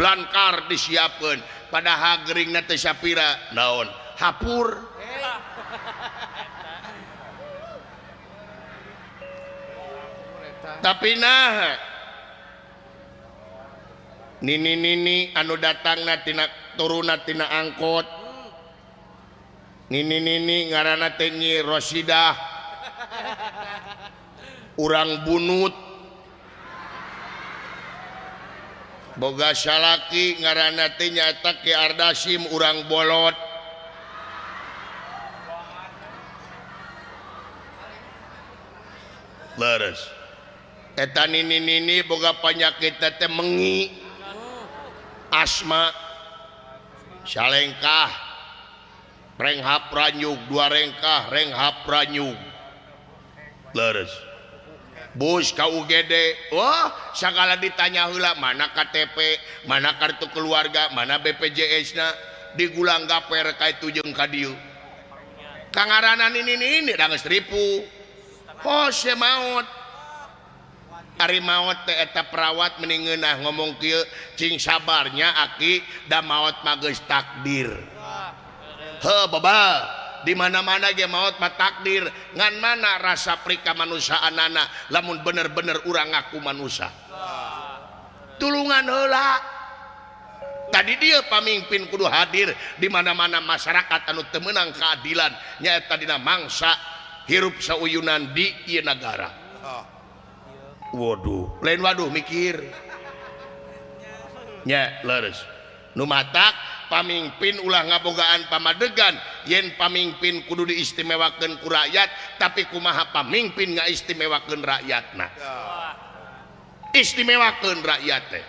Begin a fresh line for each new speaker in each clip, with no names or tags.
Blankar disiapkeun padahal geuringna teh sapira naon hapur. Tapi nah nini-nini anu datangna tina turunna tina angkot. Nini-nini ngaranna teh Nyi Rosidah. Urang bunut. Boga salaki ngaranna teh nyaeta Ki Ardasim urang bolot. Leres. Eta nini-nini boga panyakit teh mengi. Asma salengkah renghap ranyug dua rengkah renghap ranyug. Leres. Bus ka UGD, wah sagala ditanya heula mana KTP, mana kartu keluarga, mana BPJS na, digulang gaper ka itu jeung ka dieu. Kangaranan ini da geus ripuh. Hose maot. Ari maot teh eta perawat meni ngeunah ngomong kieu, cing sabarnya aki da maot mah geus takdir. Heuh baba. Di mana-mana ge maot mah takdir, ngan mana rasa prika manusaanana lamun bener-bener urang ngaku manusa. Tulungan heula. Tadi dia pamimpin kudu hadir di mana-mana masyarakat anu teu meunang keadilan nyaeta dina mangsa hirup sauyunan di ieu nagara. Waduh, lain waduh mikir. Nya leres. Nu matak pamimpin ulah ngabogaan pamadegan yen pamimpin kudu diistimewakeun ku rakyat tapi kumaha pamimpin ngaistimewakeun rakyatna. Istimewakeun rakyat teh.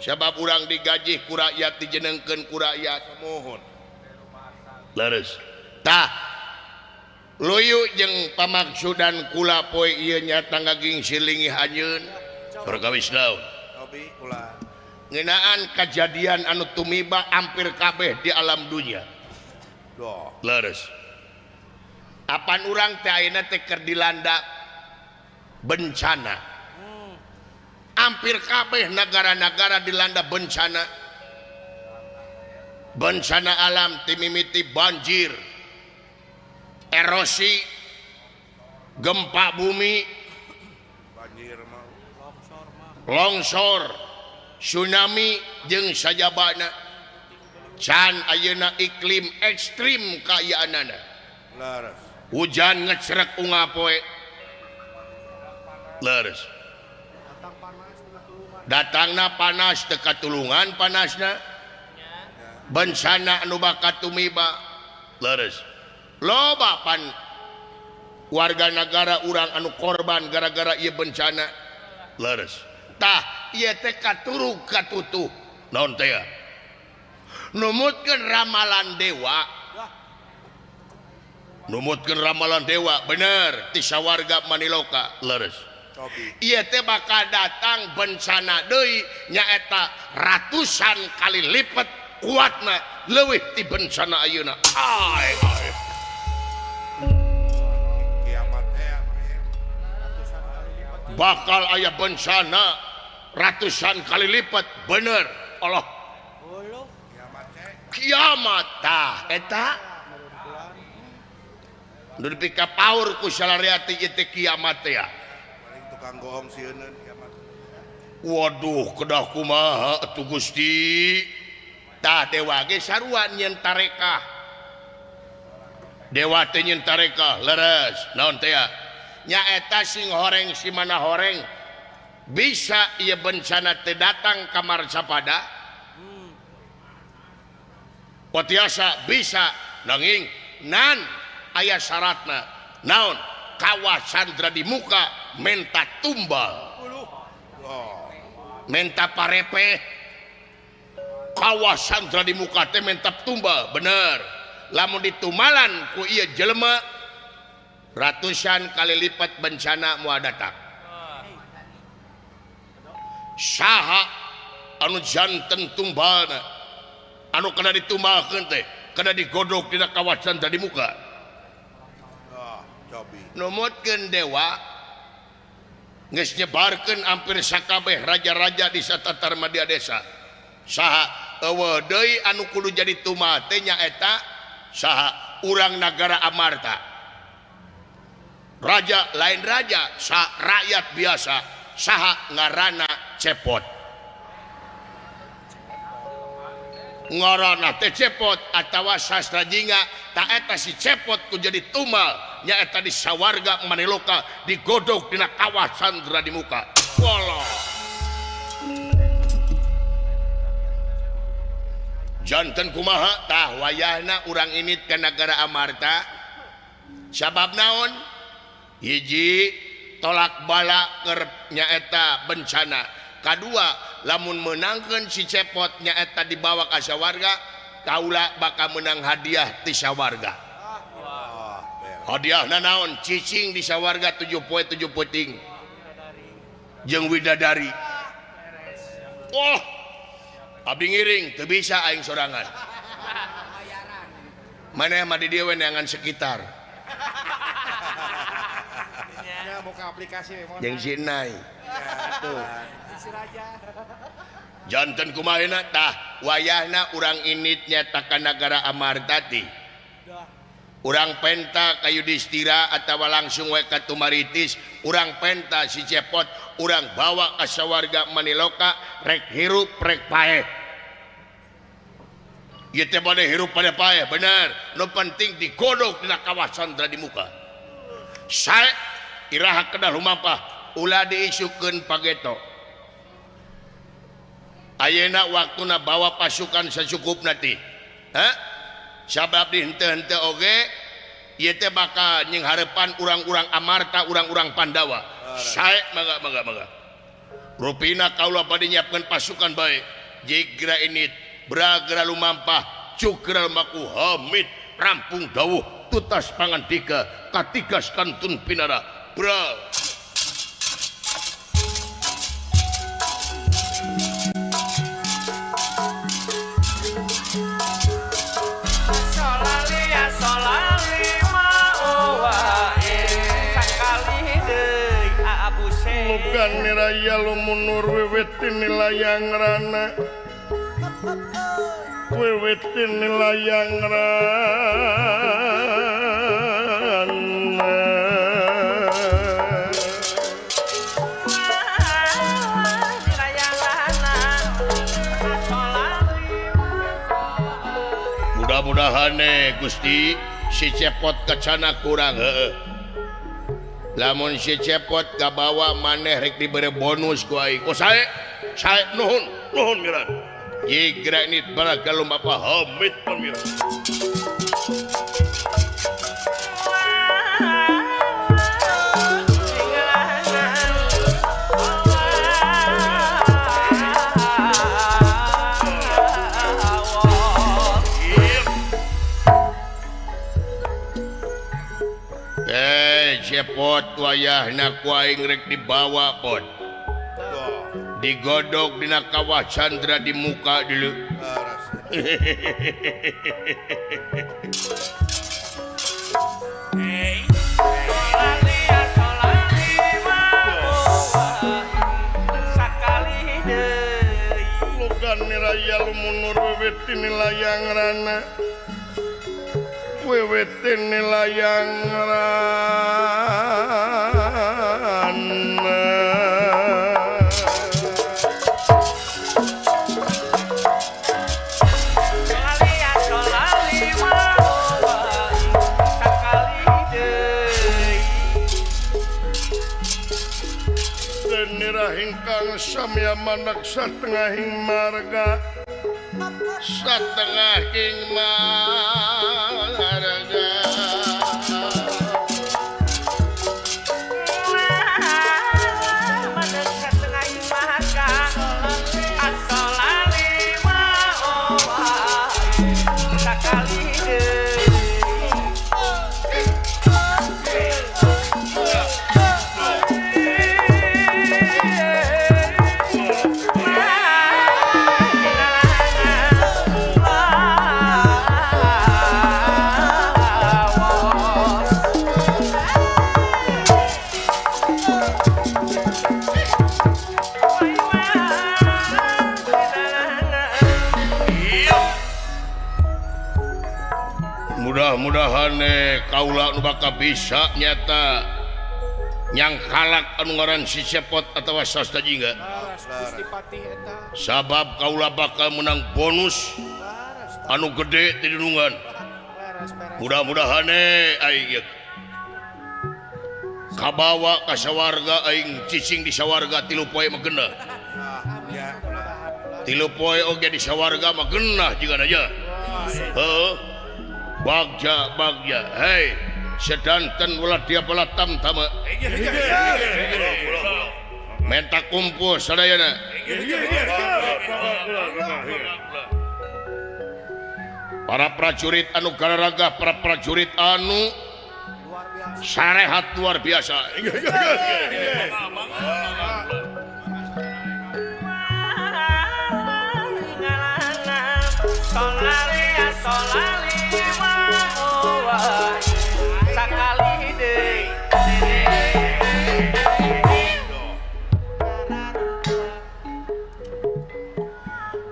Sabab urang digaji ku rakyat dijenengkeun ku rakyat.
Mohon.
Leres. Tah luyu jeung pamaksudan kula poe ieu nyata ngaging silingih anjeun. Perkawis naon?
Cobi kula.
Ngeunaan kejadian anu tumiba hampir kabeh di alam dunia. Leres. Apan urang teh ayeuna teh keur dilanda bencana. Hampir kabeh negara-negara dilanda bencana. Bencana alam timimiti banjir, erosi, gempa bumi, longsor, tsunami jeung sajabana. Can ayeuna iklim ekstrim kaayaanana. Hujan ngecrek unggal poe. Leres. Datangna panas teu katulungan panasna. Bencana anu bakal tumiba. Leres. Loba pan warga negara urang anu korban gara-gara ieu bencana. Leres. Tah ieu teh katurug katutuh. Naon teh ya? Numutkeun ramalan dewa. Numutkeun ramalan dewa bener ti sawarga Maniloka. Leres. Ieu teh bakal datang bencana deui nyaeta ratusan kali lipat kuatna leuwih ti bencana ayeuna. Ai ai. Bakal aya bencana ratusan kali lipat bener Allah. Kiamat tah eta nu dipika paur ku salariati ieu teh kiamat teh ya.
Tukang gohong sieuneun kiamat.
Waduh kedah kumaha atuh Gusti. Tah dewa ge sarua nyeun tarekah. Dewa teh nyeun tarekah leres naon teh ya? Nyaeta sing horeng si mana horeng bisa ieu bencana teh datang ka Marcapada. Patiasa bisa nanging nan aya syaratna naon kawasan di muka menta tumbal menta parepe kawasan di muka teh menta tumbal bener lamun ditumalan ku ieu jelema ratusan kali lipat bencana moal datang. Saha anu janten tumbalna anu kena ditumbalkeun teh kena digodog dina kawasan tadi muka. Numutkeun dewa geus nyebarkeun hampir sakabeh raja-raja di satatar madya desa. Saha eueuh deui anu kudu jadi tumal teh nyaeta saha urang nagara Amarta. Raja lain raja, sa rakyat biasa, saha ngaranna Cepot. Ngaranna teh Cepot atawa Sastra Jingga, ta eta si Cepot ku jadi tumal nyaeta di sawarga Maniloka digodog dina kawah Sandra di muka. Walah. Janten kumaha tah wayahna urang init ka nagara Amarta. Sabab naon? Hiji tolak bala keur nyaeta bencana. Kadua lamun meunangkeun si Cepot nyaeta dibawa ka sawarga, kaula bakal menang hadiah ti sawarga. Hadiahna naon? Cicing di sawarga 7 poe 7 peuting. Jeung widadari. Oh, abdi ngiring teu bisa aing sorangan. Maneh mah di dieu we neangan sekitar.
Ya buka aplikasi we.
Jeung si Nay. Janten kumaha tah wayahna urang init nyaeta ka nagara Amarta teh. Urang penta ka Yudhistira atawa langsung we ka Tumaritis, urang penta si Cepot, urang bawa ka sawarga Maniloka rek hirup rek paeh. Ieu teh bade hirup pada paeh bener, nu penting digodog dina kawah Sandra di muka. Sae iraha kedah lumampah ulah diisukeun pageto. Ayeuna waktuna bawa pasukan sacukupna teh. Hah? Sabab di henteu-henteu oge ieu teh bakal nying harepan urang-urang Amarta, urang-urang Pandawa. Sae mangga mangga mangga. Rupina kaula bade nyiapkeun pasukan bae. Jigra init, bragra lumampah, cukra lumaku hamid, rampung dawuh, tutas pangandika, katigas kantun pinara. Bra. Lugan niraya lumunur wiwit layang rana, wiwit layang rana. Mudah-mudahan Gusti si Cepot kacana kurang heeh. Lamun si Cepot kabawa maneh rek dibere bonus ku aing. Oh sae, sae nuhun, nuhun miran. Jigra ini barakalum apa hamid pamiran. Cepot wayahna ku aing rek dibawa pot. Digodog dina kawah Chandra di muka dulu. Lugan niraya lumunur wiwit layang rana. Wiwit layang rana. Ingkang samya manak satengahing marga, satengahing marga.
Manak satengahing marga, asolali maowa sakali deui.
kaula nu bakal bisa nyata nyangkalak anu ngaran si Cepot atawa Sasta Jingga. Sabab kaula bakal menang bonus anu gede ti dunungan. Mudah-mudahan aing ieu kabawa ka sawarga aing cicing di sawarga 3 poe mah genah. 3 poe oge di sawarga mah genah jigana aja. Heuh. Bagja bagja. Hei, sedanten ulah dia belah tamtama. Menta kumpul sadayana. Para prajurit anu gararaga, para prajurit anu sarehat luar biasa.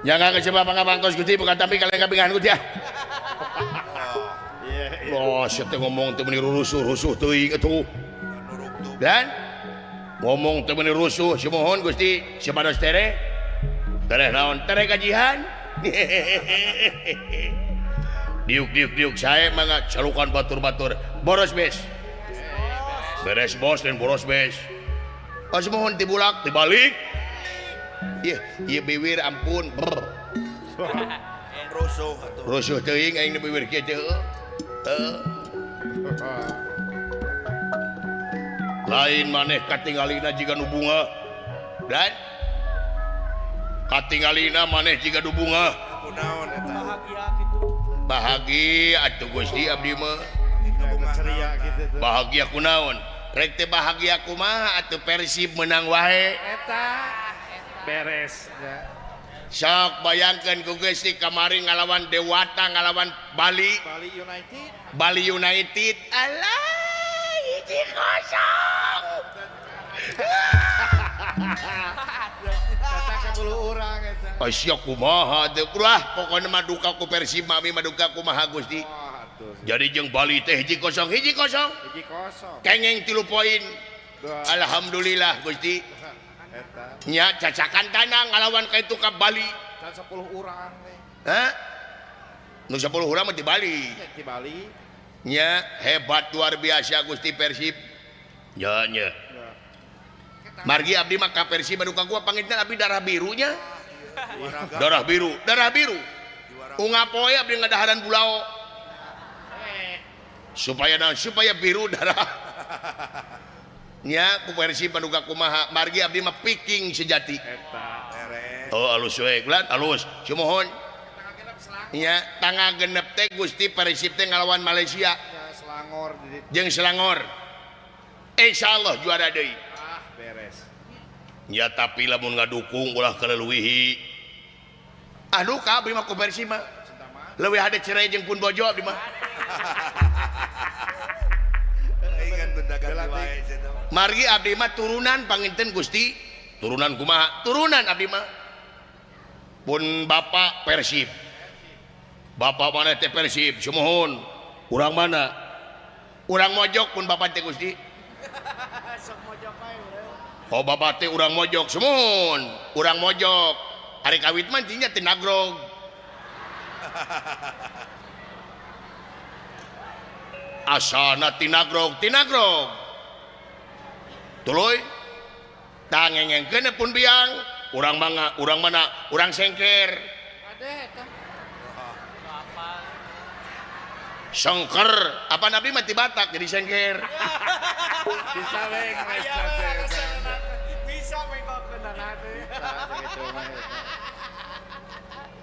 Jangan kecewa pangabangkos Gusti bukan tapi kalian kabingan Gusti ya. Loh, sia teh ngomong teh meuni rusuh-rusuh teuing atuh. Dan ngomong teh meuni rusuh, simohon Gusti, sipados tere. Tereh naon? Tereh gajihan. Diuk-diuk-diuk sae mangga calukan batur-batur. Boros bes. Beres bos dan boros bes. Oh, simohon tibulak dibalik. Ieu, ieu biwir ampun. Brr.
Rusuh atuh.
Rusuh teuing aing di biwir kieu teh. Lain maneh katingalina jiga nu bunga. Dan katingalina maneh jiga nu bunga.
Kunaon eta?
Bahagia kitu.
Bahagia atuh Gusti abdi mah.
Ceria kitu tuh.
Bahagia kunaon? Rek teh bahagia kumaha atuh Persib menang wae.
Eta beres ya.
Sok bayangkan ku Gusti kamari ngalawan Dewata ngalawan Bali.
Bali United.
Bali United. Alah, 1-0.
Kata 10 urang eta.
Sia kumaha teh ulah pokona mah duka ku Persib mami mah duka kumaha Gusti. Jadi jeung Bali teh 1-0 1-0.
1-0.
Kengeng 3 poin. Alhamdulillah Gusti.
Eta.
Nya cacakan tanah ngalawan ka itu ka Bali.
Can 10 urang teh.
Hah? Nu 10 urang mah di Bali.
Di Bali.
Nya hebat luar biasa Gusti Persib. Nya nya. Margi abdi mah ka Persib anu ka gua panginten abdi darah birunya. Darah biru, darah biru. Ungap poe abdi ngadaharan bulao. Supaya naon? Supaya biru darah. Nya ku Persib anu ka kumaha margi abdi mah Viking sejati.
Eta.
Oh alus we, ulah alus. Sumuhun. Nya tanggal 6 teh Gusti Persib teh ngalawan Malaysia.
Ya, Selangor
jeung Selangor. Insyaallah juara deui.
Ah, beres.
Nya tapi lamun ngadukung ulah kaleuwihi. Aduh ka abdi mah ku Persib mah. Leuwih hade cerai jeung pun bojo abdi mah. Margi abdi mah turunan panginten Gusti. Turunan kumaha? Turunan abdi mah. Pun bapak Persib. Bapak mana teh Persib? Sumuhun. Urang mana? Urang Mojok pun bapak teh Gusti. Oh bapak teh urang Mojok, sumuhun. Urang Mojok. Ari kawit mah tinya teh Nagrog. Asana tinagrog, tinagrog. Tuluy tangengengkeun pun biang, urang mangga, urang mana? Urang Sengker. Sengker, apa nabi mati Batak jadi Sengker.
Bisa we bisa we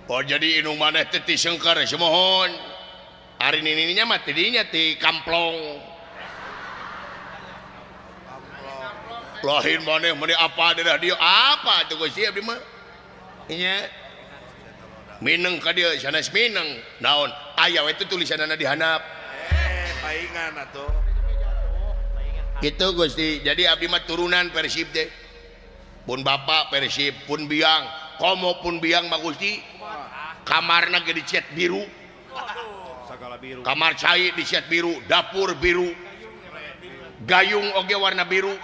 Oh jadi inung maneh teh ti Sengker sumuhun. Ari nininya mah tidinya ti Kamplong. Lain maneh meni apa daerah dieu apa tuh Gusti abdi mah. Nya. Mineng ka dieu sanes mineng. Naon? Aya we teh tulisanana di handap.
Paingan atuh.
Kitu Gusti. Jadi abdi mah turunan Persib teh. Pun bapak Persib, pun biang, komo pun biang mah Gusti. Kamarna ge dicet biru.
Biru.
Kamar cai disiat biru, dapur biru. Gayung oge warna biru.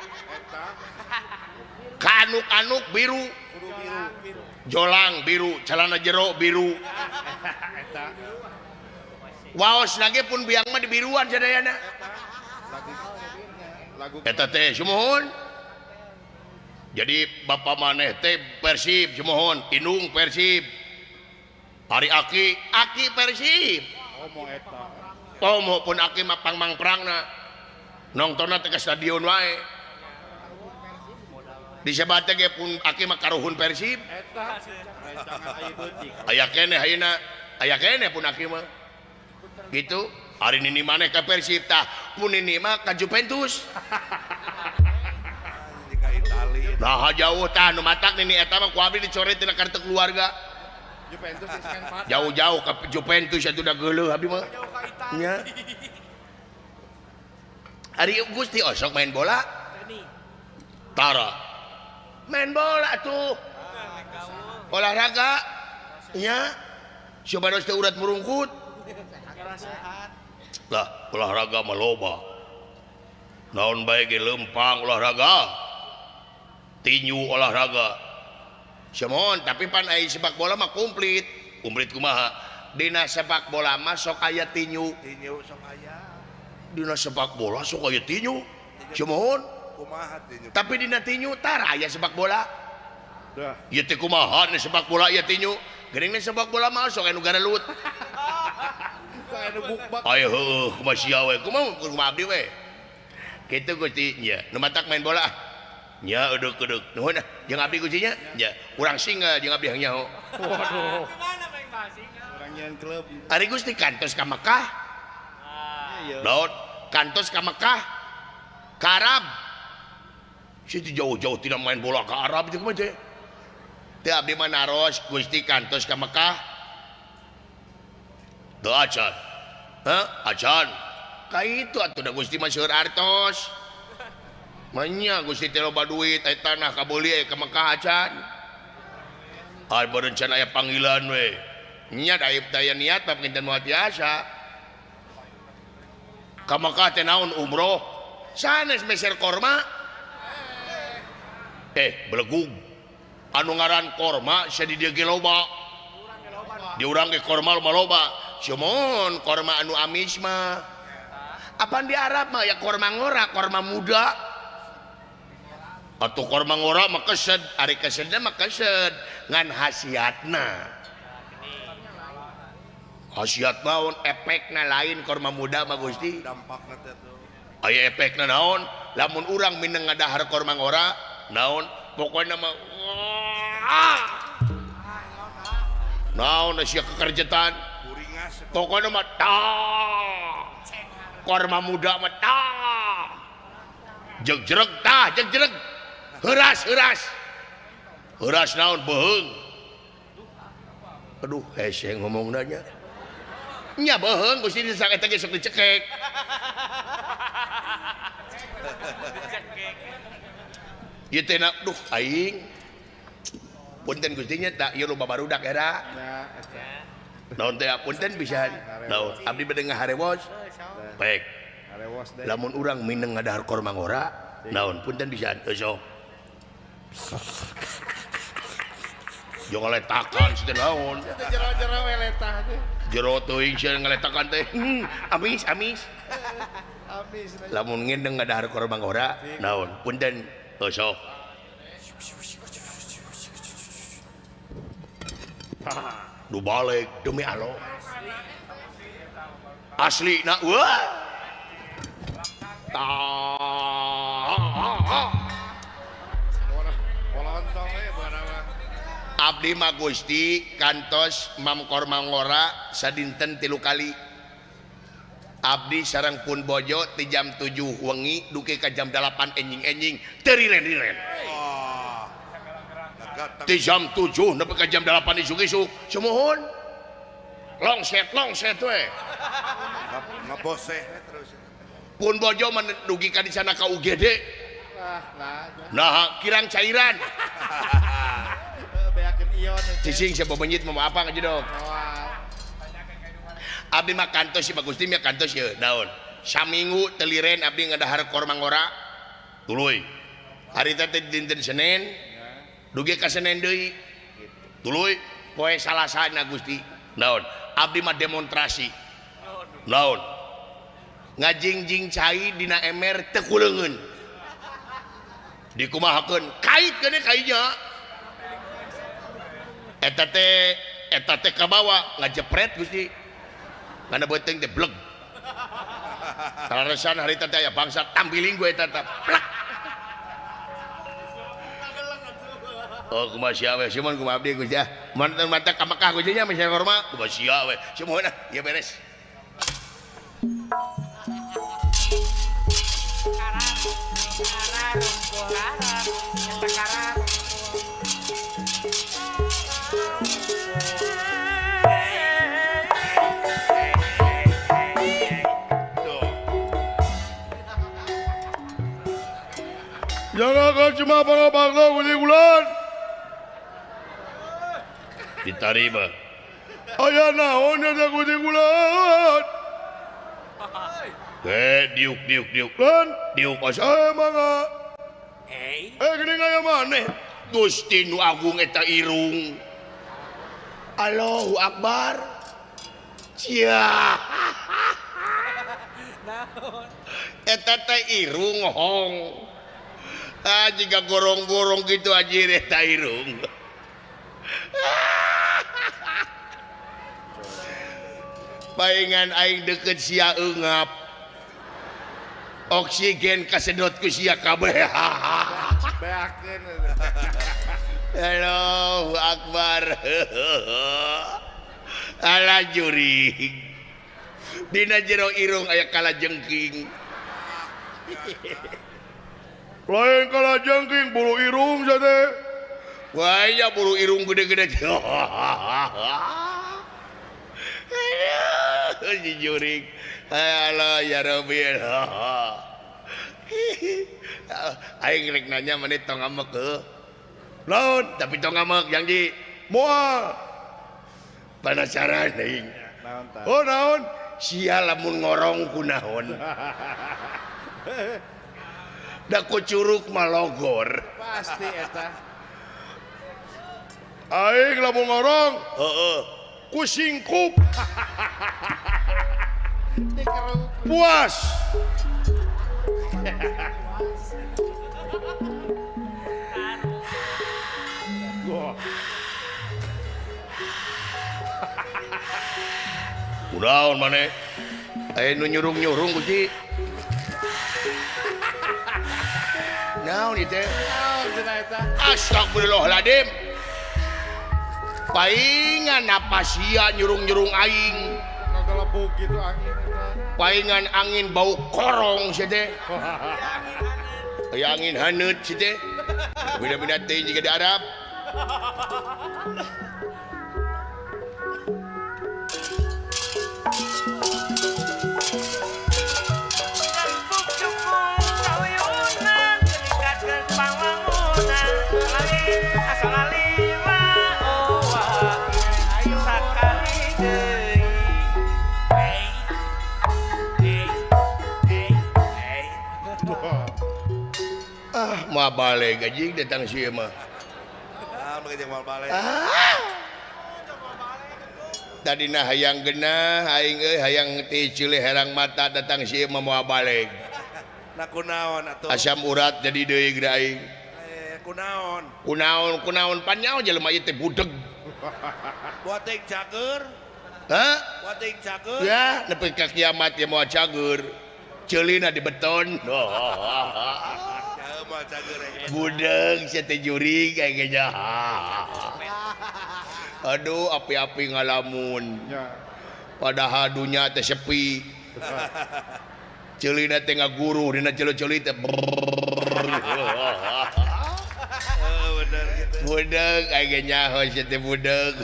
Kanuk-anuk biru. Jolang biru, celana jero biru. Waos lagi pun biang mah dibiruan sadayana. Eta teh sumuhun. Jadi bapak maneh teh Persib sumuhun, indung Persib. Ari aki, aki Persib. Omo pun aki mah pangmang perangna. Nongtonna teh ka stadion wae. Disebat teh ge pun aki mah karuhun Persib. Aya keneh ayeuna, aya keneh pun aki mah. Gitu, hari nini maneh ka Persib tah, pun nini mah ka Juventus. Nah jauh tah nu matak nini eta mah ku abdi dicoret tina kartu keluarga. Jauh-jauh ke Juventus atuh da geuleuh abdi mah. Nya. Ari Gusti osok main bola? Tara. Main bola tuh. Olahraga. Nya. Coba teh urat murungkut. Lah, olahraga mah loba. Naon bae ge lempang olahraga. Tinju olahraga. Semon, tapi pan ai sepak bola mah komplit. Komplit kumaha? Dina sepak bola mah sok aya tinju.
Tinju sok aya.
Dina sepak bola sok aya tinju. Semon.
Kumaha tinju?
Tapi dina tinju tara aya sepak bola. Dah. Ieu teh kumaha dina sepak bola aya tinju? Geuning sepak bola mah sok anu garelut. Ayo heueuh kumaha sia we? Kumaha kumaha abdi we? Kitu Gusti nya. Nu matak main bola. Nya eudeuh-eudeuh. Nuhun ah jeung abdi Gusti nya. Nya urang single jeung abdi hayang nyaho.
Waduh. Kumaha main single? Urang nyeun klub.
Ari Gusti kantos ka Mekah. Naon? Kantos ka Mekah. Ka Arab. Situ jauh-jauh tidak main bola ka Arab itu kumaha teh? Teu abdi mah naros Gusti kantos ka Mekah. Teu acan. Hah? Acan. Ka itu atuh da Gusti mah seueur artos. Manya Gusti teh loba duit aya tanah kabeuli aya ka Mekah acan. Ah berencana aya panggilan we. Nya da aya niat mah panginten moal tiasa. Ka Mekah teh naon umroh? Sanes meser korma. Belegug. Anu ngaran korma sia di dieu ge loba. Di urang ge korma loba. Sumon korma anu amis mah. Apaan di Arab mah ya korma ngora, korma muda. Atau korma ngora mah kesed, ari kesedna mah kesed ngan hasiatna. Hasiat naon efekna lain korma muda mah Gusti.
Dampakna teh tuh.
Aya efekna naon? Lamun urang mineng ngadahar korma ngora, naon? Pokokna mah naon sia kekerjetan. Pokokna mah tah. Korma muda mah tah. Jegjereg tah, jegjereg. Heuras, heuras. Heuras naon beuheung. Aduh, hese ngomongna nya. Nya beuheung Gusti disak eta ge sok dicekek. Ieu teh na duh aing. Punten Gusti nya tak ieu loba barudak era. Naon teh punten pisan. Naon abdi bade ngaharewos. Baik. Lamun urang mineng ngadahar korma ngora, naon punten pisan sok. Jeung ngaletakan teh naon.
Jero-jero we letah teh.
Jero teuing sia ngaletakan teh. Amis, amis.
Amis.
Lamun ngendeng ngadahar korma ngora, naon punten sok. Du balik demi Allah. Asli na wah. Abdi mah Gusti kantos mam korma ngora sadinten 3 kali. Abdi sareng pun bojo ti jam 7 wengi dugi ka jam 8 enjing-enjing teu riren-riren. Ti jam 7 nepi ka jam 8 isuk-isuk sumuhun. Longset longset we.
Ngeboseh terus.
Pun bojo mah dugi ka di sana ka UGD. Nah, kirang cairan. Cicing siapa benyit mau apa aja dong. Abdi mah kantos si Gusti mah kantos ye naon. Saminggu teliren abdi ngadahar korma ngora. Tuluy. Harita teh dinten Senin. Dugi ka Senin deui. Tuluy poe Salasana Gusti. Naon? Abdi mah demonstrasi. Naon? Ngajingjing cai dina emer teu kuleungeun. Dikumahakeun kait keun kainya. Eta teh kabawa ngajepret Gusti. Kana beuteung teh bleg. Kalaresan harita teh aya bangsa tampiling gue eta teh. Plak. Oh kumaha sia we, sieun kumaha abdi Gusti ah. Mantap ka Mekah Gusti nya misalnya korma, kumaha sia we. Sieun ah, ieu beres. Jangan kau cuma para bangsa bulan diterima. Ayah naon ada kucing bulan. Diuk diuk diuk lan diuk asa mangga. Geuning aya maneh. Gusti nu agung eta irung. Allahu Akbar. Cia.
Naon?
Eta teh irung hong. Ah jika gorong-gorong gitu aja eta irung. Paingan aing deket sia eungap. Oksigen kasedot ku sia kabeh.
Beakeun.
Allahu Akbar. Ala jurig. Dina jero irung aya kalajengking. Lain kalajengking bulu irung sate. Wah ya bulu irung gede-gede. Aduh, si jurig. Alah ya Rabbi. Aing rek nanya maneh tong ngambek heuh. Naon? Tapi tong ngambek janji. Moal. Penasaran aing.
Naon tah?
Oh naon? Sia lamun ngorong kunaon. Da ku curug mah logor.
Pasti eta.
Aing lamun ngorong, heeh. Ku singkup. Puas. Kunaon maneh? Aya nu nyurung-nyurung Gusti. Naon ieu teh?
Naon cenah eta?
Astagfirullahaladzim. Paingan napas sia nyurung-nyurung aing.
Ngagelebug gitu angin eta.
Paingan angin bau korong sia teh. Aya angin haneut sia teh. Beda-beda teh jiga di Arab. Ah, mau balik anjing datang sih mah.
Ah, begitu mau balik.
Ah. Tadina hayang genah, aing euy hayang ti ceulih herang mata datang sih mah mau balik.
Nah kunaon atuh?
Asam urat jadi deui geura aing.
Kunaon?
Kunaon, kunaon panyaho jelema ieu teh budeg.
Buat teh cager.
Hah?
Buat teh cager.
Ya, nepi ka kiamat ye moal cager. Ceulina di beton. Budeg sia teh jurig aing ge. Aduh, api-api ngalamun. Padahal dunya teh sepi. Ceulina teh ngaguru dina ceuli-ceuli teh.
Bener gitu.
Budeg aing ge nyaho sia teh budeg.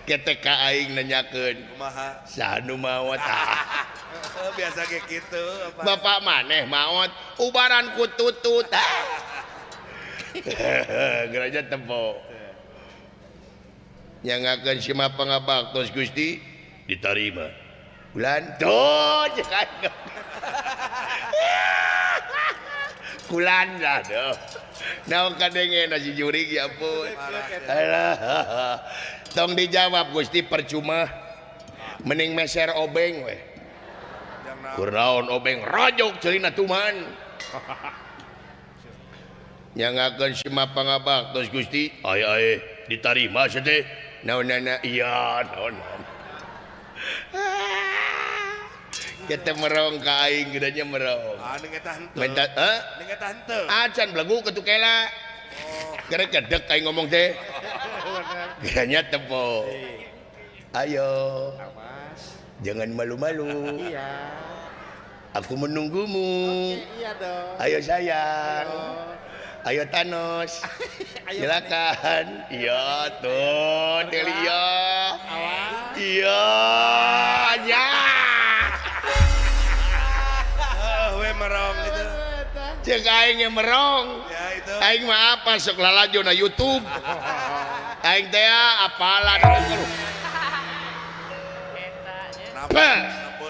Ketek ka aing nanyakeun.
Kumaha?
Saha nu maot?
Biasa kayak gitu. Apa?
Bapak maneh maot ubaran ku tutut. Geraja tempo. Nyangakeun si mah pangabaktos Gusti. Diterima. Bulan tuh cek aing. Kulan lah tuh. Naon kadengena si jurig ya ampun. Alah. Tong dijawab Gusti percuma. Mending meser obeng we. Kurnaon obeng rojok celina tuman. Nyangakeun si mapangabak terus Gusti, ai ai ditarima sia teh. Naonana iya naon. Kita merong ka aing gedanya merong.
Ah ning eta henteu.
Minta heuh?
Ning eta henteu.
Acan belegu ketu kela. Gerek gedek aing ngomong teh. Geranya tepo. Ayo. Jangan malu-malu.
Iya.
Aku menunggumu.
Oke, iya dong.
Ayo sayang. Ayo Thanos.
Ayo,
silakan. Iya tuh, Delia. Iya, ya.
We merong gitu.
Cek aing yang merong.
Ya itu.
Aing mah apa sok lalajo na YouTube. Aing teh apalan.
Nampe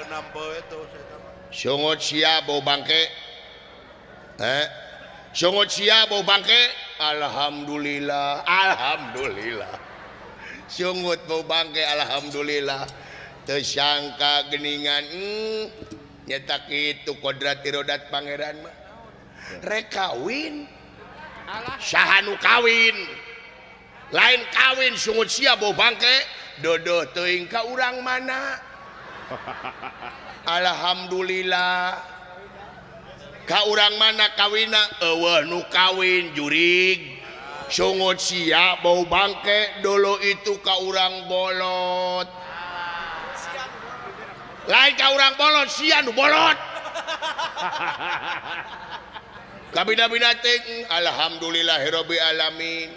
nampe itu.
Sungut sia bau bangke. Sungut sia bau bangke. Alhamdulillah, alhamdulillah. Sungut bau bangke alhamdulillah. Teu sangka geningan nyata kitu kodrat irodat pangeran mah. Rek kawin. Saha nu kawin? Lain kawin sungut sia bau bangke, dodoh teuing ka urang mana? Alhamdulillah. Ka urang mana kawina? Eueuh nu kawin jurig. Sungut sia bau bangke dulu itu ka urang bolot. Lain ka urang bolot sia nu bolot. Kabina-bina teh alhamdulillahirabbil alamin.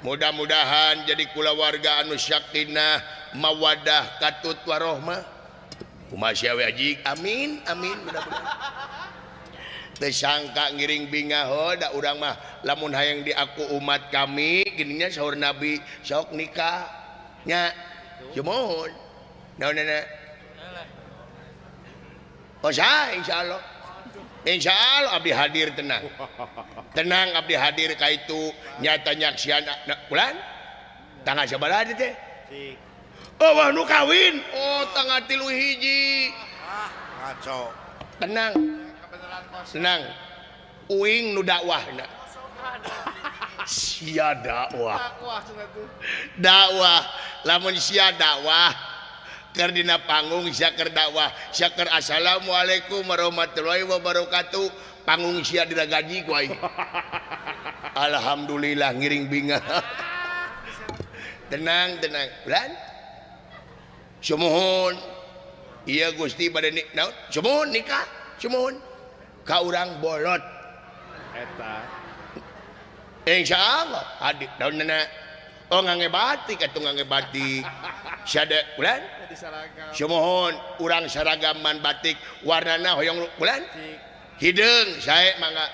Mudah-mudahan jadi kulawarga anu sakinah mawadah katut warohmah. Kumaha sia we ajik? Amin amin mudah-mudahan. Teu sangka ngiring bingah da urang mah lamun hayang diaku umat kami gininya saur Nabi sok nikah nya sumuhun naonana. Oh sah insyaallah. Insyaallah abdi hadir tenang. Tenang abdi hadir ka itu nyata nyaksian bulan tanggal sabaraha teh? Oh wah nu kawin. Oh tanggal 3 hiji.
Ah ngaco.
Tenang. Tenang. Uing nu dakwahna. Sia dakwah. Dakwah lamun sia dakwah keur dina panggung sia keur dakwah sia keur assalamualaikum warahmatullahi wabarakatuh panggung sia diragaji ku aing. Alhamdulillah ngiring bingah. Tenang tenang. Bulan sumuhun. Iya Gusti bade naon? Sumuhun nikah, sumuhun. Ka urang bolot.
Eta.
Insyaallah hadir daunna. Oh ngangge batik atuh ngangge batik. Sia bulan? Sumuhun urang saragaman batik warnana hoyong bulan? Hideung sae mangga.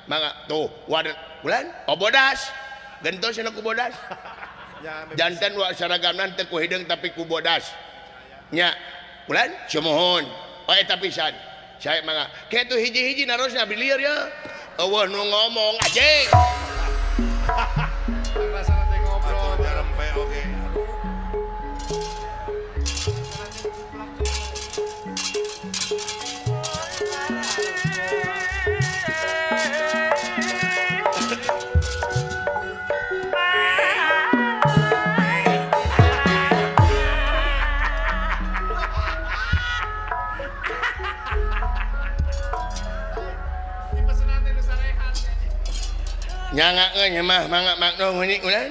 Mangga tuh warna bulan? Oh bodas. Gentos cenah ku bodas. Janten wa saragamna teu ku hideung tapi ku bodas. Nya bulan sumuhun. Oh eta pisan. Sae mangga. Kitu hiji-hiji narosna bilieur ya. Eueuh nu ngomong anjing.
Rasana teh ngobrol
jarempe oge.
Nyangakeun mah mangga makno meuni ulah.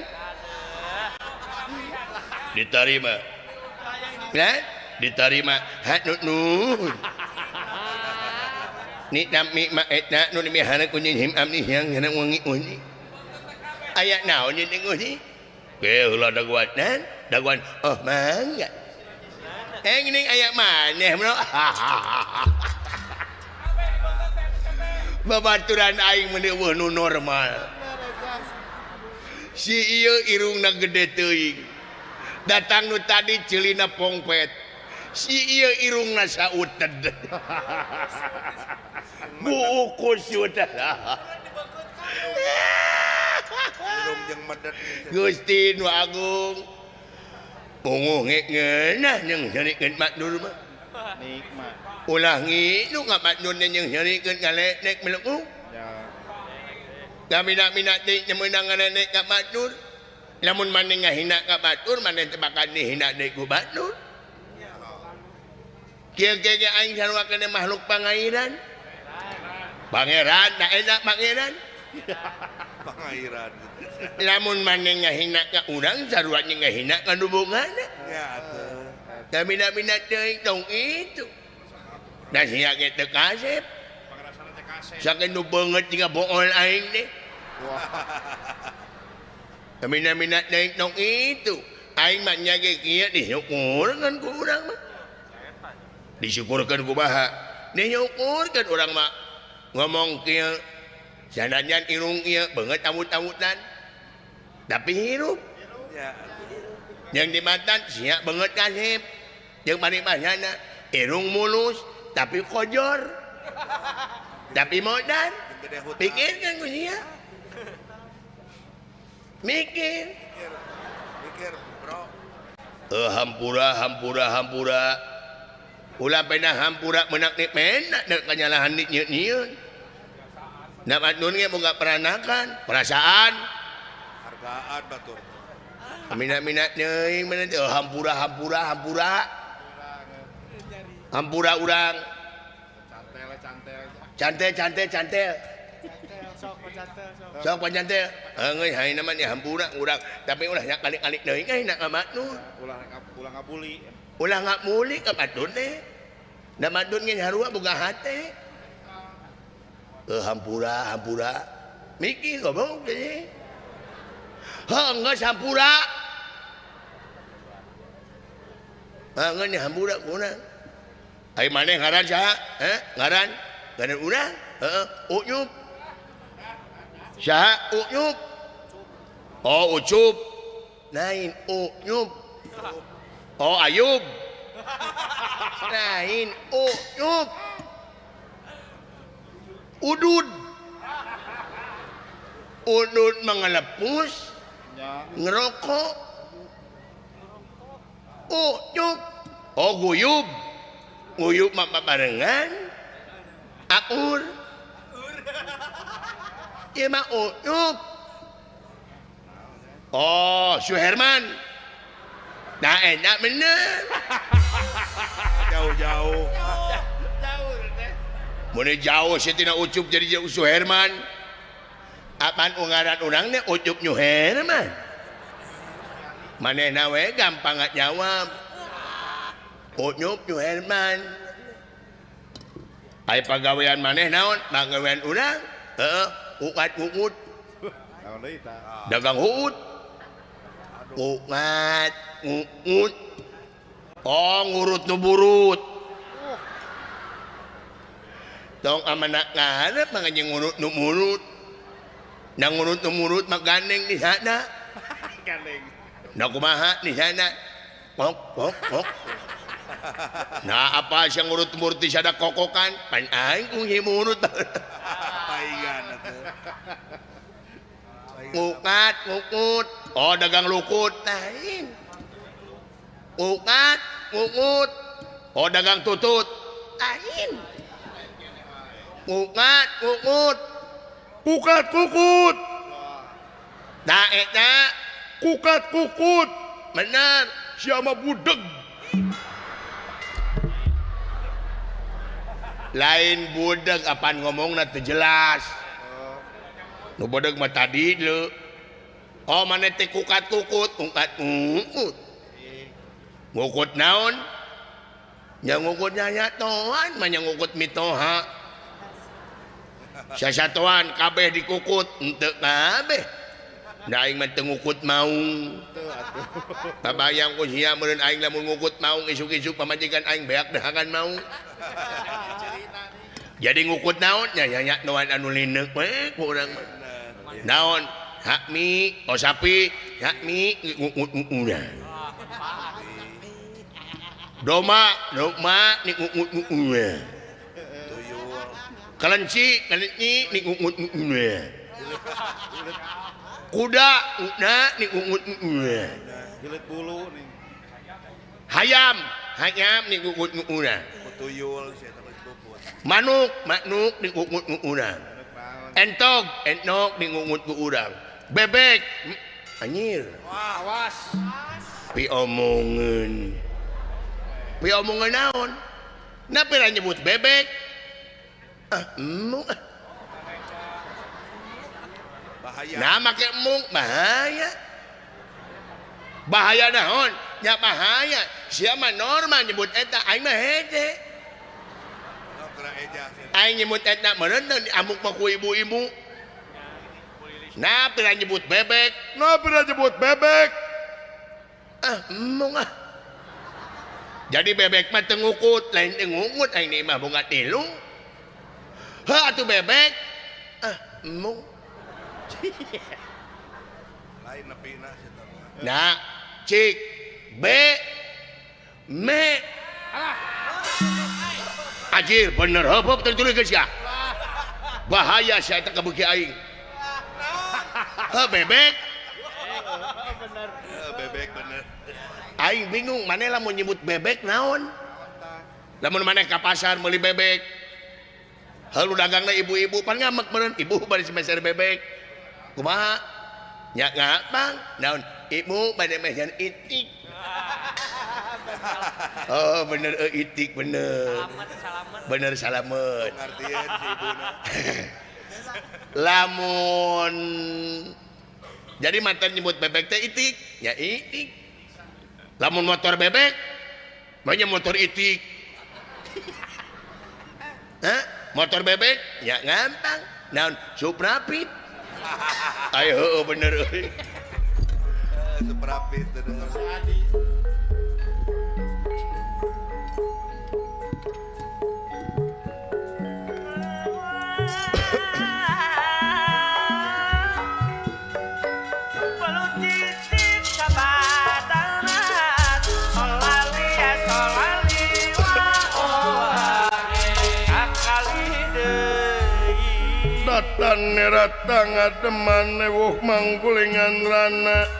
Diterima. Ulah diterima. Ha nu nu. Ni nami ma etna nu mi hana kunyin him amni hyang hana wangi unyi. Aya naon ning unyi? Ke heula daguan nan, daguan. Oh mangga. Eh geuning aya maneh mno. Babaturan aing meuni eueuh nu normal. Si ieu irungna gede teuing. Datang nu tadi ceulina pongpet. Si ieu irungna sauted. Buukus sudah.
Irung jeung medet.
Gusti nu agung. Punguh ngeunah jeung nyerikeun Mak Nur mah.
Nikmat.
Ulah ngilu ka Mak Nur jeung nyerikeun kalenek meluk.
Ya.
Da minat-minat teh meunang ngalenek ka Mak Nur. Lamun maneh ngahina ka batur maneh teh bakal dihina deui ku batur. Kieu ge aing sarua keneh makhluk pangairan. Pangeran da enak pangeran.
Pangairan.
Lamun maneh ngahina ka urang sarua nya ngahina ka nu bogana.
Ya atuh.
Da minat-minat teuing tong itu. Da sia ge teu kasep.
Pangrasana teh kasep.
Sakeun nu beungeut jiga bool aing teh. Minat-minat teuing tong itu. Aing mah nya ge kieu disyukurkeun ku urang mah. Disyukurkeun ku baha? Disyukurkeun urang mah ngomong kieu sanajan irung ieu beungeut awut-awutan. Tapi hirup.
Ya.
Yang dimatan sia beungeut kasep. Jeung paribasana irung mulus tapi kojor. Tapi modal. Pikirkeun ku sia. Mikir.
Mikir, bro.
Hampura hampura hampura. Ulah pena hampura menak nik menak dek kanyalahan nik nyeun-nyeun. Da Mak Nur ge boga peranakan, perasaan.
Hargaan batur.
Minat-minat deui mana teh hampura hampura hampura. Hampura urang.
Cantel cantel.
Cantel cantel cantel.
Sok pancantel sok.
Sok pancantel. Heungeuy haina mah hampura urang, tapi ulah nya kali-kali deui ngahina ka Mak Nur.
Ulah ulah ngabuli.
Ulah ngabuli ka Mak Nur teh. Da Mak Nur ge sarua boga hate. Hampura hampura. Mikir goblok teh. Heuh geus hampura. Heuh geus hampura urang. Ai maneh ngaran saha? Heh, ngaran? Ngaran urang? Heeh, Unyup. Saha Unyup? Oh, Ucup. Lain Unyup. Oh, Ayub. Lain Unyup. Udud. Udud mengelepus, ngerokok. Unyup. Oh, guyub. Guyub mah barengan. Akur. Ieu mah Unyup. Oh, Suherman. Nah, enak bener.
Jauh-jauh.
Mun jauh sih tina Ucup jadi Suherman. Apaan ungaran urang teh Ucup Nyuherman. Manehna we gampang ngajawab. Unyup Nyuherman. Ai pagawean maneh naon? Pagawean urang? Heeh, ukat uut.
Naon deui tah?
Dagang uut. Ukat uut. Oh, ngurut nu burut. Tong amana ngarep mah jeung ngurut nu murut. Da ngurut nu murut mah gandeng di sana.
Gandeng.
Da kumaha di sana? Kok kok kok. Nah, apa sih ngurut murut di sana kokokan? Pan aing ku murut.
Paingan atuh.
Ngukat, ngukut. Oh, dagang lukut. Lain. Ngukat, ngukut. Oh, dagang tutut. Lain. Ngukat, ngukut. Kukat, kukut. Nah, eta kukat, kukut. Bener. Siapa budeg. Lain budeg apaan ngomongna teu jelas. Nu bodeg mah tadi leu. Oh, maneh teh kukat kukut, kukat ngukut. Ngukut naon? Nya ngukut nyanyatoan, mah nya ngukut mitoha. Sasatoan kabeh dikukut, henteu kabeh. Da aing mah teu ngukut maung. Kabayang ku sia meureun aing lamun ngukut maung isuk-isuk pamajikan aing beak dahakan maung. Jadi ngukut naon nya nyanyatoan anu lineuk we ku urang mah. Naon? Hakmi, oh sapi, hakmi ngukut urang. Doma doma ni ngungut ngungut. Kelenci kelenci ni ngungut ngungut. Kuda na ni ngungut ngungut.
Jilet bulu nih.
Hayam hayam ni ngungut ngungut.
Tuyul sia teh puput.
Manuk manuk ni ngungut ngungut. Entog entok ni ngungut ku urang. Bebek anjir.
Wah, was.
Piomongeun. Piomongeun naon? Napa nyebut bebek? Ah, emung.
Bahaya.
Nah, make emung bahaya. Bahaya naon? Nya bahaya. Sia mah normal nyebut eta, aing mah hede. Aing nyebut eta meureun diamuk mah ku ibu-ibu. Nah, pernah nyebut bebek. Nah, pernah nyebut bebek. Ah, emung ah. Jadi bebek mah teu ngukut, lain teu ngungut aing di imah boga tilu. Heuh atuh bebek. Ah, emung.
Lain nepina sia teh.
Nah, cik B me.
Alah.
Anjir, bener heup tertulis geus ya. Bahaya sia eta kabeuki aing. Heuh bebek.
Bener.
Bebek bener.
Aing bingung maneh lamun nyebut bebek naon? Lamun maneh ka pasar meuli bebek. Heuh dagangna ibu-ibu pan ngamek meureun ibu bari meser bebek. Kumaha? Nya ngapang naon? Ibu bade meser itik. Oh bener itik bener.
Salamet salamet.
Bener salamet.
Ngartieun si ibuna.
Lamun jadi mantan nyebut bebek teh itik, ya itik. Lamun motor bebek, banyak motor itik. Hah? Motor bebek, ya gampang. Naon Suprapit. Ayo bener euy.
Suprapit bener.
Datang neratang ademan ewuh manggulingan rana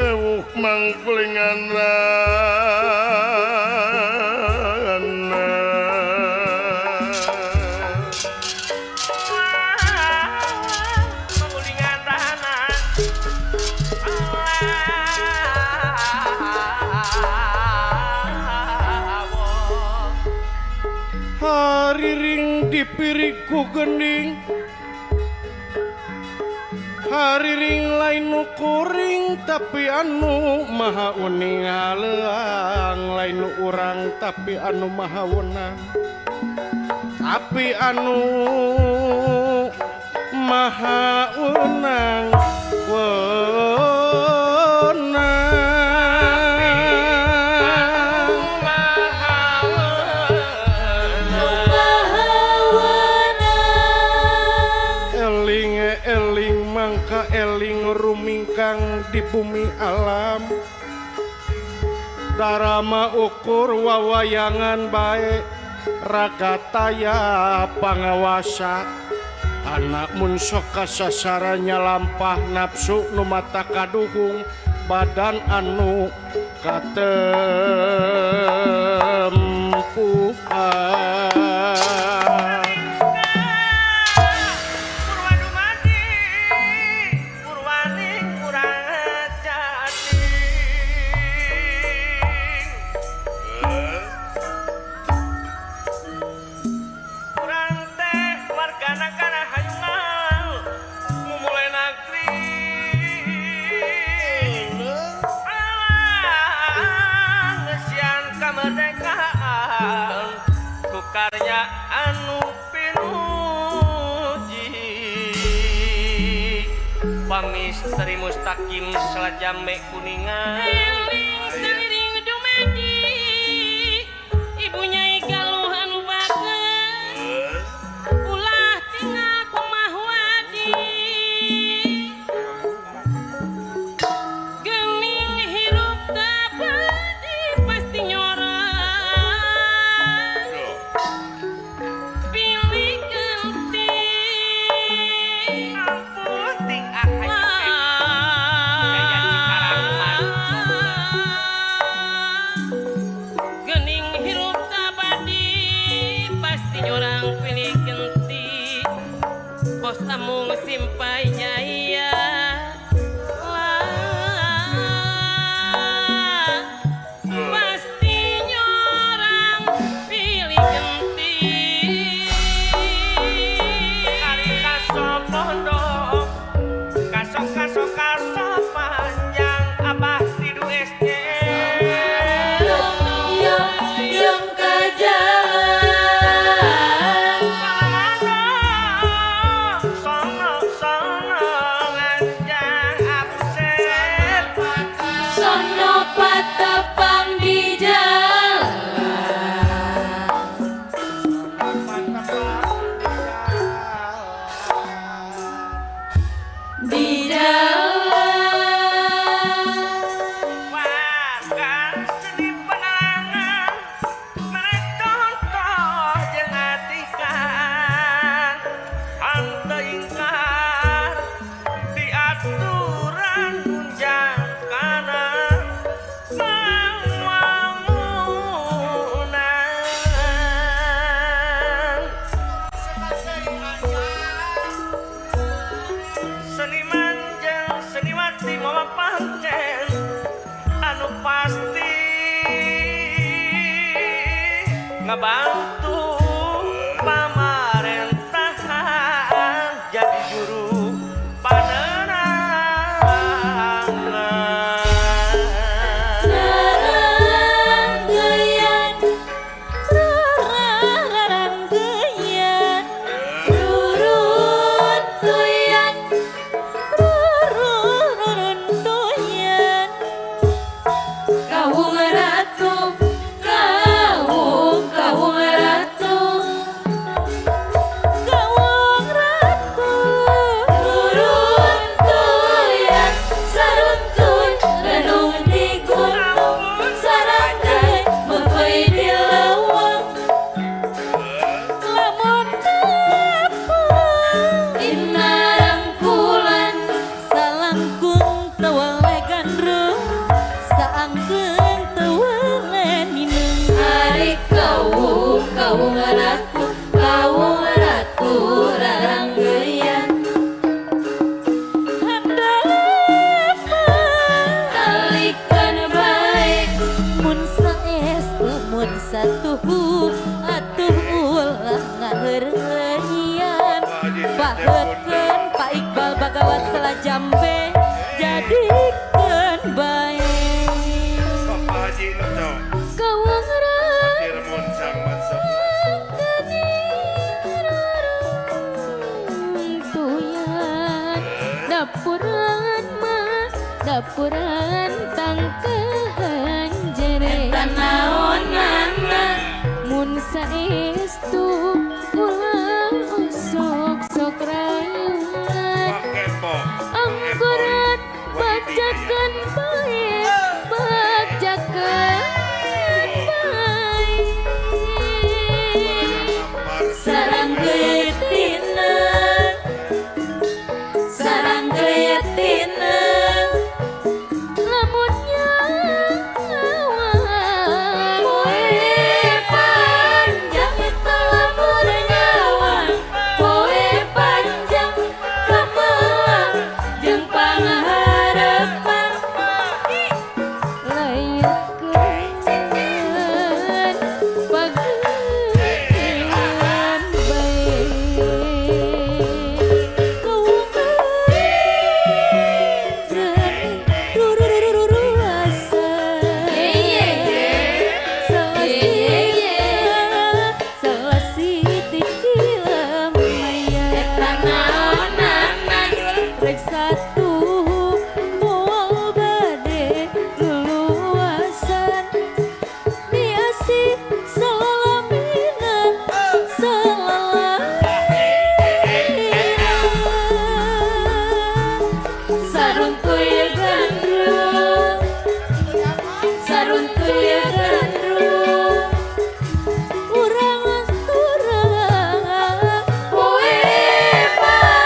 ewuh manggulingan rana
manggulingan rana
hariring dipiriku gening hariring lain nu kuring tapi anu maha uning haleang lain nu urang tapi anu maha wenang tapi anu maha wenang wenang eling rumingkang di bumi alam darama ukur wawayangan bae ragataya pangawasa anak mun sok kasasaranya lampah nafsu nu mata kaduhung badan anu katempuhan.
Karya anu pinuji pamistri mustaqim selajame kuningan
eling seliring dumadi ibu nyai galuh anu bager ulah tinggal kumah wadi gening hirup tabadi Bos Amung Simpai Jaya pasti nyorang pilih genti
Kali kaso pondok kaso kaso kaso panjang abah tidu SC
Yung kajalan
Salamana sono sono nganjang absen
Sono patapang di jalan Di jalan
Warga seni penerangan merek contoh jeung atikan henteu ingkar diaturan gunjang kanan mangwangunan. Seniman jeung seniwati mawa pancen anu pasti ngebantu pamarentahan jadi juru panerangan.
Raranggeyan, raranggeyan, ruruntuyan, ruruntuyan. Kawung ratu, kawung, kawung ratu, kawung ratu. Ruruntuyan, saruntun, renung di gunung, sarangkai mepei di leweng. Lamun tepung dina rangkulan, salangkung teu wale gandrung, saangkeung teu wale ninung. Ari kawung, kawung ratu raranggeyan. Handalepan talikan bae mun saestu mun satuhu atuh ulah ngaheureurian. Paheutkeun Pak Iqbal Bagawat Selajambe jadikeun bae.
Sok Pak Haji nu sok.
Kawung
Pasir muncang masuk.
Tuyan dapuran mah dapuran tangkahan jere naonana mun saestu ulah osok sok rayungan
Pak Empo.
angguran bacakan bae bacakan bae sarang getina sarang getina lamun nyawa poe panjang eta lamun nyawa poe panjang kamelang jeung pangaharepan layakeun pagean bae Saruntuy gandrung, saruntuy gandrung, urang turang, poe panjang.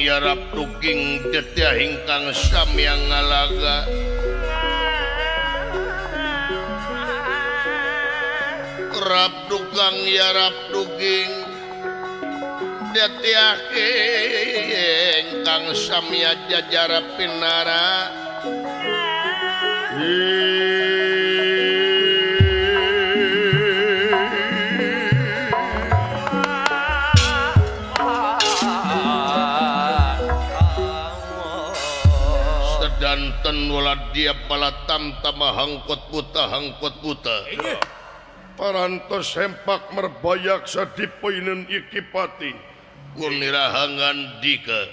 yarap duking detiah ingkang samyang ngalaga. Rap dukang yarap duking detiah ingkang samya jajara pinara. Sedanten wala dia palatam tama hangkot buta hangkot buta.
Parantos sempak merbayak sadipoinen iki pati.
Kunirahangan dika.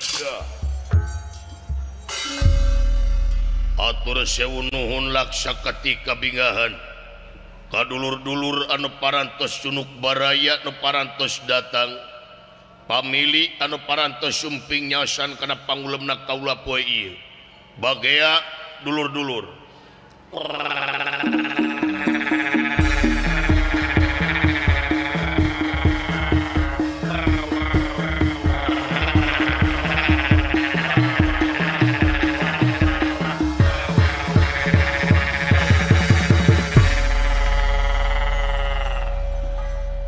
Atur sewu nuhun laksa ketika bingahan. Kadulur-dulur anu parantos cunuk baraya anu parantos datang. Pamili anu parantos sumping nyasan kana pangulemna kaula poe ieu. Bagea dulur-dulur.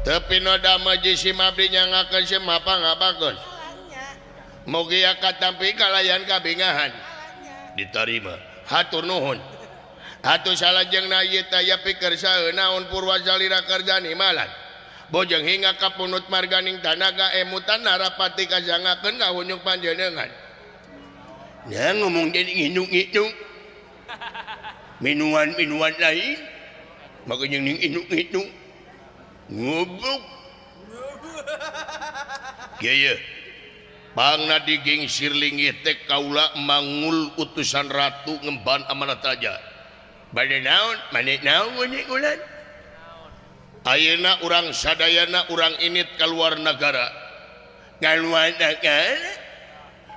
Tapi noda maji si mabdi nyangakeun si mapa ngabagus. Mugi katampi kalayan kabingahan. Ditarima. Hatur nuhun. Hatur salajengna ieu taya pikir saeun naon purwa salira kerjani malan. Bojeng hingga kapunut marganing tanaga emutan narapati kajangakeun ka hunyuk panjenengan. Nya ngomong jadi nginuk-nginuk. Minuan-minuan lain. Maka jeung nginuk-nginuk. Ngubuk gaya pangna diging sirlingi teh kaula mangul utusan ratu ngemban amanat raja. Bade naon mane naon we ulan ayeuna urang sadayana urang init kaluar nagara. Kaluar nagara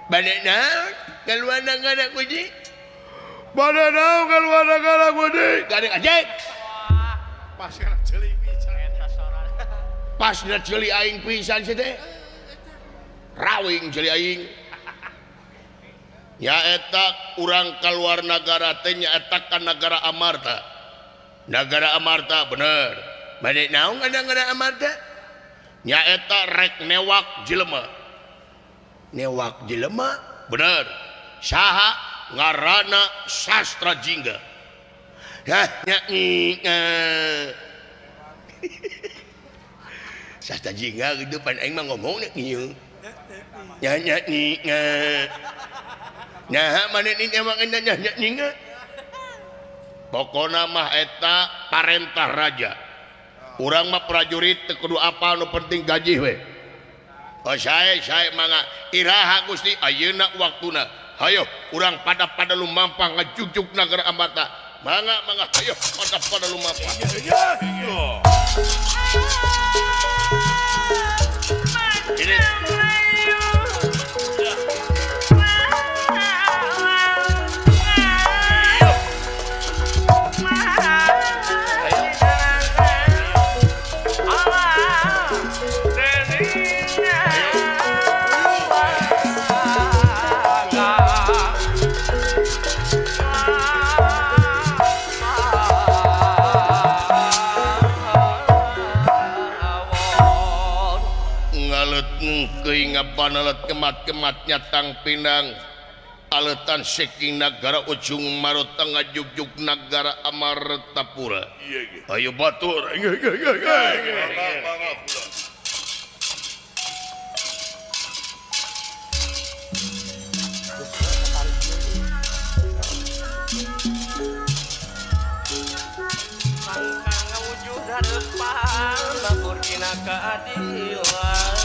bade naon kaluar nagara kuji
bade naon kaluar nagara kuji
gade ajek
pas kana ceuli
pas na ceuli aing pisan sih teh rawing ceuli aing nyaeta urang kaluar nagara teh nyaeta ka nagara Amarta. Nagara Amarta bener bade naon ka nagara Amarta nyaeta rek newak jelema. Newak jelema bener saha ngaranna Sastra Jingga. Hah nya Sastra Jingga gitu pan aing mah ngomong nya ieu. Nya nya ni nga. Nah maneh ni emang nya nya ni nga. Pokona mah eta parentah raja. Urang mah prajurit teu kudu apal nu penting gaji we. Oh sae sae mangga iraha Gusti ayeuna waktuna. Hayo urang pada-pada lumampah ngajujuk nagara Amarta. Mangga mangga hayo pada-pada lumampah. Ini banalet kemat-kemat nyatang pinang aletan saking nagara ujung marut tengah jugjug nagara Amartapura. Ayo batur.
Sangka ngawujud harapan babur dina keadilan.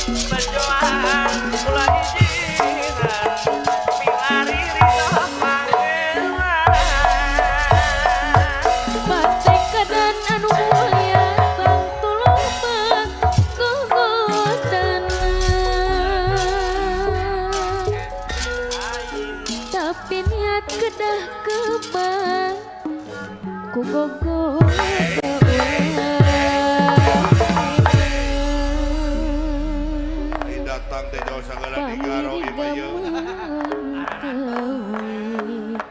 Berjuang mulai jiran milari ridho pangeran.
Patekadan anu mulia tang tulung panggogodana. Tapi niat kedah kebang ku gogodan.
Datang teh jauh sagala digaro ieu ieu.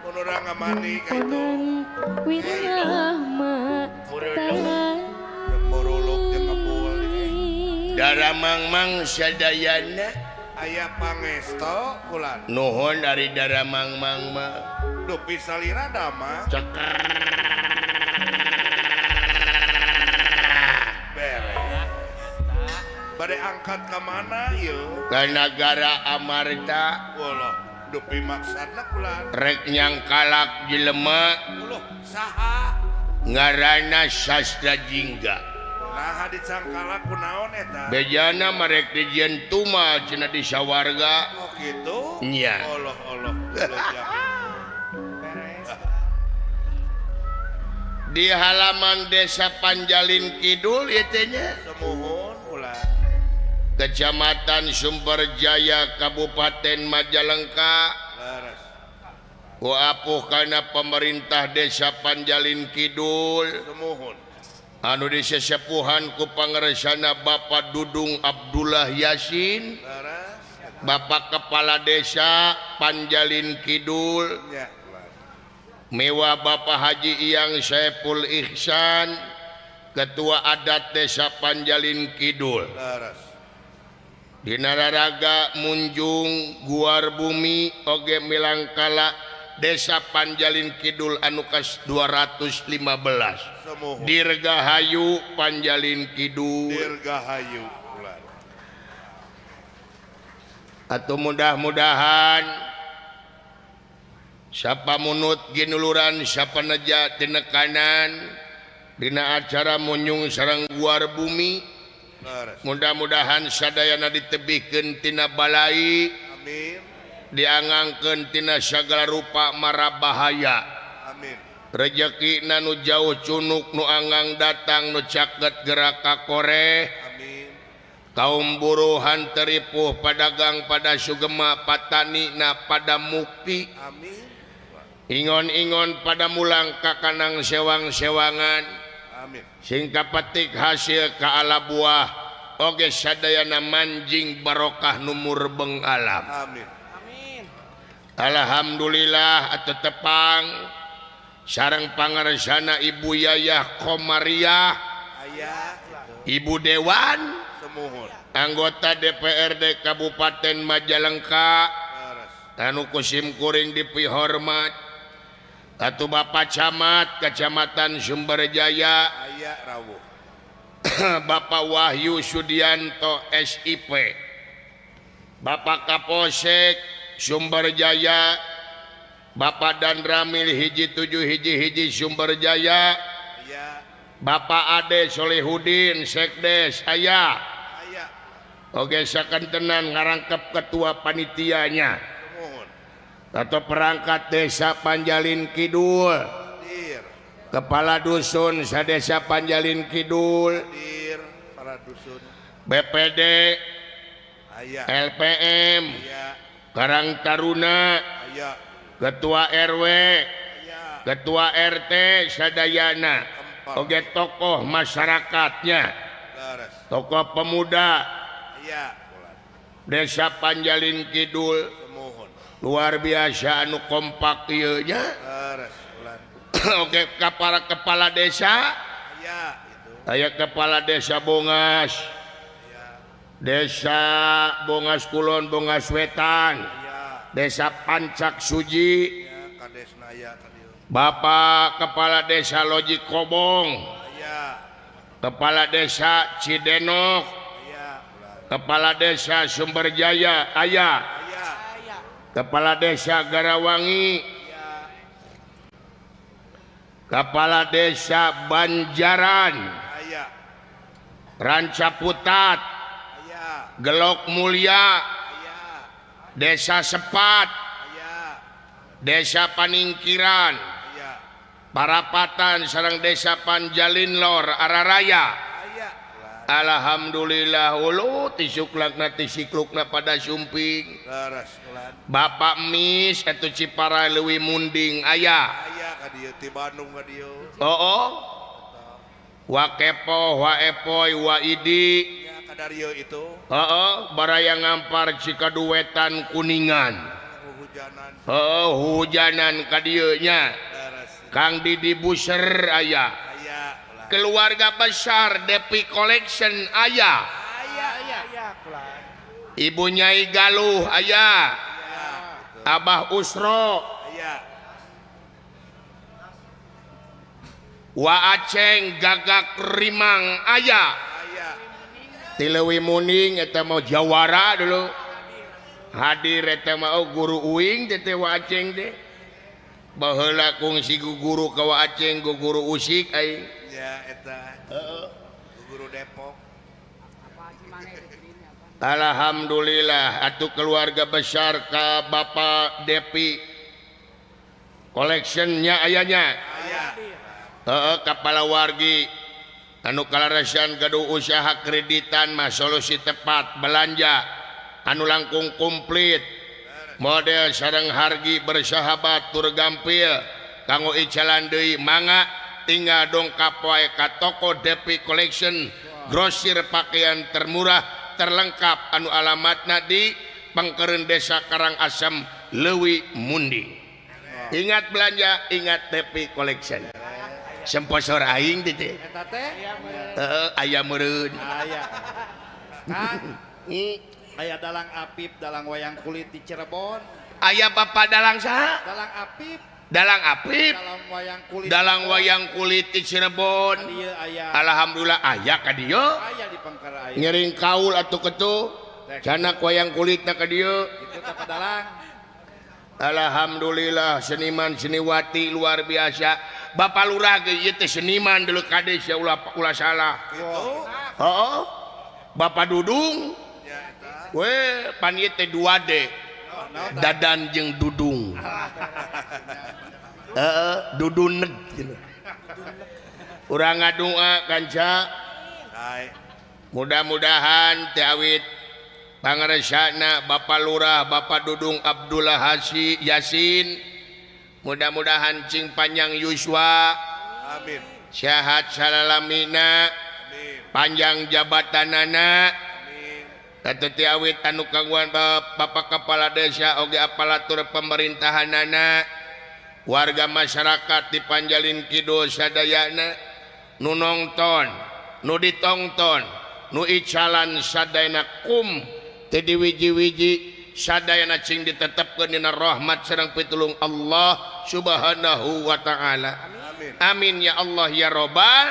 Mun urang ngamani ka itu. Jeung muruluk jeung ngebul.
Daramangmang sadayana
aya pangesto kulan.
Nuhun ari daramangmang mah.
Dupi salira dama. Beres. Bade angkat ka mana ieu?
Ka nagara Amarta.
Woloh, dupi maksudna kulan.
Rek nyangkalak jelema.
Woloh, saha?
Ngaranna Sastra Jingga.
Nah, dicangkalak kunaon eta?
Bejana marek dijieun tumal cenah di sawarga.
Oh kitu?
Nya.
Oloh oloh.
Beres.
Di halaman Desa Panjalin Kidul ieu teh nya.
Sumuhun ulah.
Kecamatan Sumberjaya Kabupaten Majalengka.
Leres.
Ku apuh kana pemerintah Desa Panjalin Kidul.
Sumuhun.
Anu disesepuhan ku pangersana Bapak Dudung Abdullah Yasin, Bapak Kepala Desa Panjalin Kidul, mewah Bapak Haji Iyang Saiful Ihsan, Ketua Adat Desa Panjalin Kidul. Dina raraga munjung guar bumi oge milangkala Desa Panjalin Kidul anu kas 215. Dirgahayu Panjalin Kidul.
Dirgahayu.
Atau mudah-mudahan sapa munut ginuluran sapa neja tinekanan dina acara munyung sareng guar bumi. Mudah-mudahan sadayana ditebihkeun tina balai.
Amin.
Diangangkeun tina sagala rupa mara bahaya.
Amin.
Rejeki nu jauh cunuk nu angang datang nu caket gerak kakore.
Amin.
Kaum buruhan teripuh padagang pada sugema patani na pada mukti.
Amin.
Ingon-ingon pada mulang kakanang sewang-sewangan.
Amin.
Sing kapetik hasil ka ala buah oge sadayana manjing barokah nu murbeng alam.
Amin.
Alhamdulillah atau tepang sareng pangarsana Ibu Yayah Komariah, Ibu Dewan anggota DPRD Kabupaten Majalengka anu kusim kuring dipihormat, atuh Bapak Camat Kecamatan Sumberjaya, Bapak Wahyu Sudianto SIP, Bapak Kapolsek Sumberjaya, Bapak Danramil 1 7 1 1 Sumberjaya, Bapak Ade Solehudin Sekdes aya. Oke sakantenan ngarangkep ketua panitianya atau perangkat Desa Panjalin Kidul, Kepala Dusun Sadesa Panjalin Kidul, BPD, LPM, Karang Taruna, Ketua RW, Ketua RT sadayana, oge tokoh masyarakatnya, tokoh pemuda Desa Panjalin Kidul, luar biasa anu kompak ieu nya. Oge ka para kepala desa, aya kepala desa Bongas, Desa Bongas Kulon, Bongas Wetan, Desa Pancak Suji, Bapak Kepala Desa Loji Kobong, Kepala Desa Cidenok, Kepala Desa Sumberjaya aya, Kepala Desa Garawangi, Kepala Desa Banjaran, Rancaputat, Gelok Mulia, Desa Sepat, Desa Paningkiran, Parapatan sareng Desa Panjalin Lor Araraya. Alhamdulillah ulu tisuklakna tisiklukna pada sumping. Bapak Mis atau Cipara Leuwi Munding aya. Oh, oh. Wa kepo, wa epoy, wa idi.
Kadario itu.
Heeh, baraya ngampar Cikaduwetan Kuningan.
Hujanan.
Heeh, hujanan ka dieu nya. Kang Didi Buser aya.
Aya.
Keluarga besar Depi Collection aya.
Aya, aya.
Ibu Nyai Galuh aya. Abah Usro.
Aya.
Wa Aceng Gagak Rimang aya.
Aya.
Ti Leuwi Muning eta mau jawara dulu. Hadir eta mah guru uing teh Wa Aceng teh. Baheula kungsi guru ka Wa Aceng guru usik aing.
Ya eta.
Heeh.
Guru Depok.
Alhamdulillah atuh keluarga besar ka Bapak Depi Collectionnya ayanya.
Aya.
Heeh, kapala wargi anu kalaresan gaduh usaha kreditan mah solusi tepat belanja anu langkung komplit model sareng hargi bersahabat tur gampil kanggo icalan deui mangga tinggal dongkap wae ka toko Depi Collection grosir pakaian termurah terlengkap anu alamatna di Pangkeureun Desa Karangasem Leuwi Munding. Ingat belanja, ingat Depi Collection. Sponsor aing teh teh.
Eta teh?
Heeh, aya meureun.
Aya. Kang. Aya dalang Apip, dalang wayang kulit di Cirebon.
Aya bapak dalang saha?
Dalang Apip.
Dalang Apip.
Dalang wayang kulit.
Dalang wayang kulit di Cirebon.
Dieu aya.
Alhamdulillah aya ka dieu.
Aya di Pengker aya.
Ngiring kaul atuh ketu. Canak wayang kulitna ka dieu.
Kitu teh dalang.
Alhamdulillah seniman seniwati luar biasa. Bapak Lurah ge ieu teh seniman dulu kades ya ulah ulah salah.
Kitu.
Heeh. Bapak Dudung.
Ya eta.
We pan ieu teh 2D. Dadan jeung Dudung. Heeh, duduneg cenah. Urang ngadua kanca. Mudah-mudahan teh awit pangaresana Bapak Lurah Bapak Dudung Abdullah Hasi Yasin mudah-mudahan cing panjang yuswa.
Amin.
Sehat salalamina.
Amin.
Panjang jabatanana.
Amin.
Tatu ti awit anu kaguan Bapak Kepala Desa oge aparatur pemerintahanana warga masyarakat di Panjalin Kidul sadayana nu nongton nu ditongton nu icalan sadayana kum teu diwiji-wiji sadayana cing ditetepkeun dina rahmat sareng pitulung Allah Subhanahu wa taala.
Amin.
Amin ya Allah ya robbal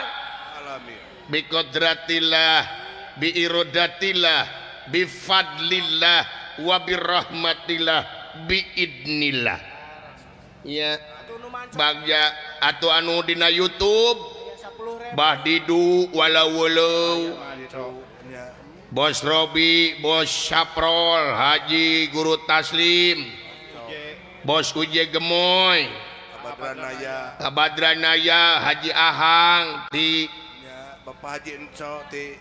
alamin.
Bi qudratillah bi iradatillah bi fadlillah wa bi rahmatillah bi idnillah. Ya bagja atuh anu dina YouTube Bah Didu walau-walau Bos Robi, Bos Saprol, Haji Guru Taslim, Bos Uje Gemoy, Abadranaya, Haji Ahang, ti
Bapak Haji Enco, ti